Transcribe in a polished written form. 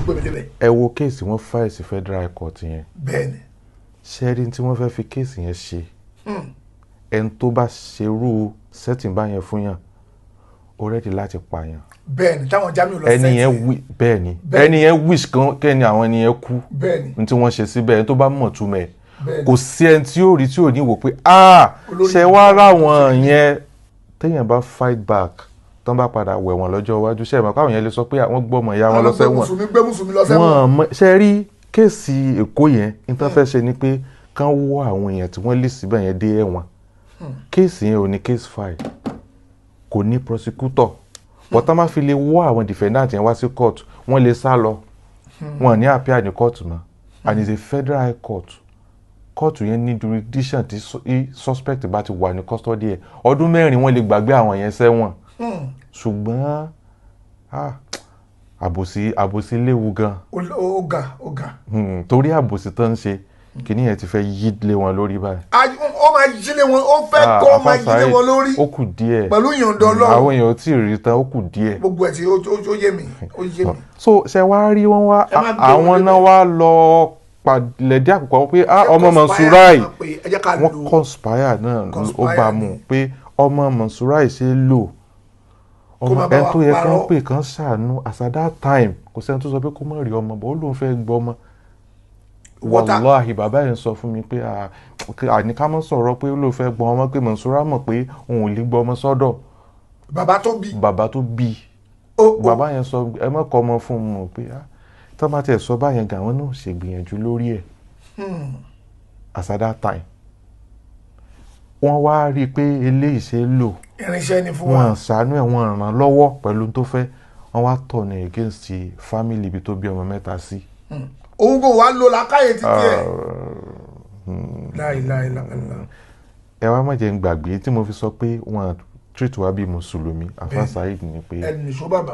Tún gbé mi débẹ̀. Ẹ wo case wọ́n file sí Federal High Court yẹn. Bẹ́ẹ̀ni. Ṣẹ́rí tí wọ́n fẹ́ fi case yẹn ṣe, ẹni tó bá ṣerú setting báyẹn fún yàn, ó ready láti pààyàn. Bẹ́ẹ̀ni, táwọn Jamiu lọ ẹni yẹn set. Wí bẹ́ẹ̀ ni. Bẹ́ẹ̀ni. Ẹni yẹn wish kan kẹ́ni àwọn ẹni yẹn kú. Ní tí wọ́n ṣe síbẹ̀, ẹni tó bá mọ̀ túmọ̀ ẹ̀, kò sí ẹni tí yóò rí tí ò ní wò pé, ah, Olórí ṣe wá ráwọn yẹn, téèyàn bá fight back, tán bá padà wẹ̀ wọ́n lọ́jọ́ iwájú, ṣe é mọ̀ káwọn yẹn lè sọ pé àwọn gbọ́mọ ìyá wọn lọ Àwọn gbé sẹ́wọ̀n? Mùsùlùmí, gbé mùsùlùmí lọ sẹ́wọ̀n. Wọ́n mọ̀. Ṣe rí case Èkó yẹn, ní tán fẹ́ ṣe ni pé kán wọ́ àwọn èèyàn tí wọ́n lè síbẹ̀ yẹn dé ẹ̀wọ̀n. Case yẹn ò ní case file, kò ní prosecutor, but tán bá fi lè wọ́ àwọn defendant yẹn wá sí court, wọ́n lè sá lọ, wọn ní appear ní court mọ́. And it's a federal high court. Court yẹn ní jurisdiction tí suspect bá ti wà ní custody ẹ̀ ọdún 4, wọ́n lè gbàgbé àwọn yẹn sẹ́wọ̀n. Ṣùgbọ́n, ah, àbòsí, àbòsí léwu gan. Ó ga, ó ga. Torí àbòsí tó ń ṣe kìíní yẹn ti fẹ́ yí lé wọn lórí báyìí. Ó máa yílé wọn, ó fẹ́ kó máa Àfà yílé Saheed, wọn lórí. Ó kù díẹ̀. Pẹ̀lú ìyọ̀ǹda Ọlọ́run. Àwọn èèyàn ò tí ì rí tán, ó kù díẹ̀. Gbogbo ẹ̀ tí ó yé mi, ó yé mi. So ṣe wá rí wọn wá Ẹ má gbé àwọn wọn náà débẹ̀. wá lọ palẹ̀dí àpòpọ̀ pé, ah, Ṣé ọmọ conspire Mansurai náà pé ẹ jẹ́ ká wọ́n lò conspire náà, ó Conspire bá mu ni. pé ọmọ Mansurai ṣe é lò. Kó Ọmọ má bá ẹni wa tó yẹ kán parọ́. pè kán ṣàánú as at that time, kò sẹ́ni tó sọ pé kó má rí ọmọ bọ́, ó lóun fẹ́ gbọ́ ọmọ. Wàláhì, bàbá yẹn sọ fún mi pé, ah, àní ká mọ́ sọ̀rọ̀ pé ó lóun fẹ́ gbọ́ ọmọ, pé Mansura mọ̀ pé òun ò lè gbọ́ ọmọ sọ́dọ̀. Bàbá tó bí. Bàbá tó bí. Ó ó Bàbá yẹn sọ, ẹ má kọ́ ọmọ fún un pé, ah, tó bá tiẹ̀ sọ báyẹn gan, àwọn náà ṣègbìyànjú lórí ẹ̀. As at that time, wọ́n wá rí i pé eléyìí ṣe é lò. Irinṣẹ́ ni fún wa. Wọ́n ṣàánú ẹ̀, wọ́n ràn án lọ́wọ́ pẹ̀lú tó fẹ́. Wọ́n wá tọ̀nà against the family ibi tó bí ọmọ mẹ́ta sí. Òun kò wá lo làákàyè títí ẹ̀ láìláìláìlá. Ẹ wá má jẹ́ ń gbàgbé tí mo fi sọ pé wọ́n treat wa bí mùsùlùmí, Àfà Saheed, ni pé Ẹnì ṣó bàbá.